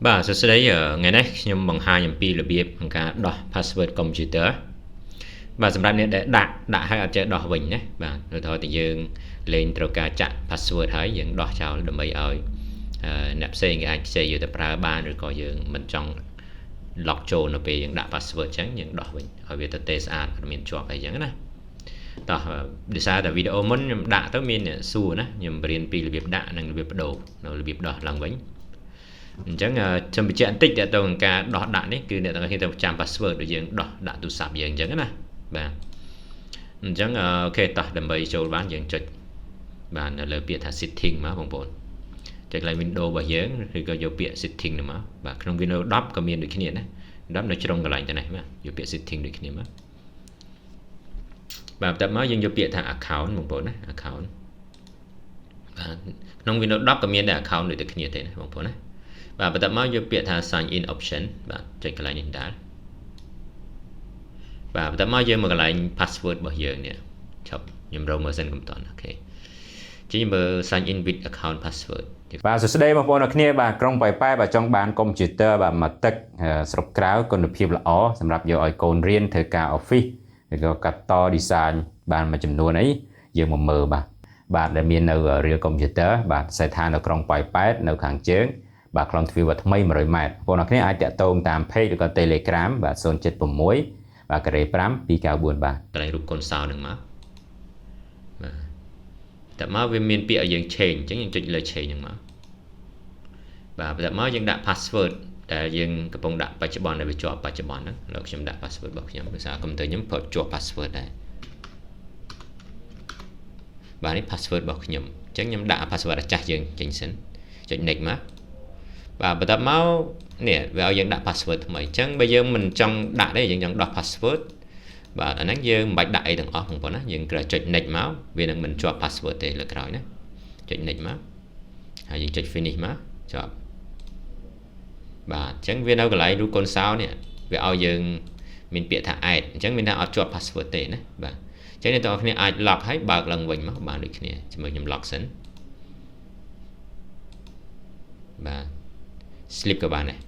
បាទសួស្តីថ្ងៃនេះខ្ញុំបង្ហាញអំពីរបៀបក្នុងការដោះ password computer បាទសម្រាប់អ្នកដែលដាក់ដាក់ហើយអត់ចេះដោះវិញណាបាទឧទាហរណ៍តែយើងលែងត្រូវការចាក់ password ហើយយើងដោះចោលដើម្បីឲ្យអ្នកផ្សេងគេអាចខ្ចីយកទៅប្រើបានឬក៏យើងមិនចង់ log ចូលនៅពេលយើងដាក់ password អញ្ចឹងយើងដោះវិញឲ្យវាទៅទេស្អាតអត់មានជាប់អីចឹងណាតោះដោយសារតែវីដេអូមុនខ្ញុំដាក់ទៅមានអ្នកសួរណាខ្ញុំរៀនពីរបៀបដាក់និងរបៀបបដូរនៅរបៀបដោះឡើងវិញអញ្ចឹងខ្ញុំបញ្ជាក់បន្តិចតទៅនឹងការដោះដាក់នេះគឺអ្នកទាំងអស់គ្នាត្រូវចាំ password ដូចយើងដោះដាក់ទូរស័ព្ទយើងអញ្ចឹងណាបាទអញ្ចឹង OK តោះដើម្បីចូលបានយើងចុចបាទនៅលើពាក្យថា setting មកបងប្អូនចុចកន្លែង window របស់យើងឬក៏យកពាក្យ setting នោះមកបាទក្នុង Windows 10ក៏មានដូចគ្នាណា10នៅជ្រុងកន្លែងទៅនេះបាទយកពាក្យ setting ដូចគ្នាមកបាទបន្ទាប់មកយើងយកពាក្យថា account បងប្អូនណា account បាទក្នុង Windows 10ក៏មានដែរ account ដូចតែគ្នាទេណាបងប្អូនណាបាទបន្ទាប់មកយកពាក្យថា sign in option បាទចុចកន្លែងនេះដែរបាទបន្ទាប់មកយើងមកកន្លែង password របស់យើងនេះឈប់ខ្ញុំរកមើលសិនកុំតន់ OK ជិះមើល sign in with account password បាទសួស្តីបងប្អូនអរគ្នាបាទក្រុងប៉ោយប៉ែតបាទចង់បានកុំព្យូទ័របាទមកទឹកស្រុកក្រៅគុណភាពល្អសម្រាប់យកឲ្យកូនរៀនធ្វើការ office ឬក៏កាត់ត design បានមួយចំនួនអីយើងមកមើលបាទបាទដែលមាននៅ Real Computer បាទសេដ្ឋាននៅក្រុងប៉ោយប៉ែតនៅខាងជើងបាទខ្លងទ្វារវត្តថ្មី100ម៉ែត្របងប្អូនអរគ្នាអាចតាក់ទងតាម page ឬក៏ Telegram បាទ076បាទការ៉េ5 294បាទ កន្លែងរូបកូនសោនឹងមកបាទតែមកវាមានពាក្យឲ្យយើង change អញ្ចឹងយើងចុចលើ change ហ្នឹងមកបាទបន្ទាប់មកយើងដាក់ password ដែលយើងកំពុងដាក់បច្ចុប្បន្នដែលវាជាប់បច្ចុប្បន្នហ្នឹងឥឡូវខ្ញុំដាក់ password របស់ខ្ញុំដោយសារកុំព្យូទ័រខ្ញុំប្រើជាប់ password ដែរបាទនេះ password របស់ខ្ញុំអញ្ចឹងខ្ញុំដាក់ password អាចាស់យើងចេញសិនចុច next មកបាទបន្ទាប់មកនេះវាឲ្យយើងដាក់ password ថ្មីអញ្ចឹងបើយើងមិនចង់ដាក់ទេយើងចង់ដោះ password បាទអាហ្នឹងយើងមិនបាច់ដាក់អីទាំងអស់បងប្អូនណាយើងគ្រាន់ចុច next មកវានឹងមិនជាប់ password ទេលើក្រោយណាចុច next មកហើយយើងចុច finish មកជាប់បាទអញ្ចឹងវានៅកន្លែងរូបកូនសោនេះវាឲ្យយើងមានពាក្យថា add អញ្ចឹងមានថាអត់ជាប់ password ទេណាបាទអញ្ចឹងអ្នកទាំងអស់គ្នាអាច lock ហើយបើកឡើងវិញមកបានដូចគ្នាជាមួយខ្ញុំ lock សិនបាទ sleep ក៏បានដែរ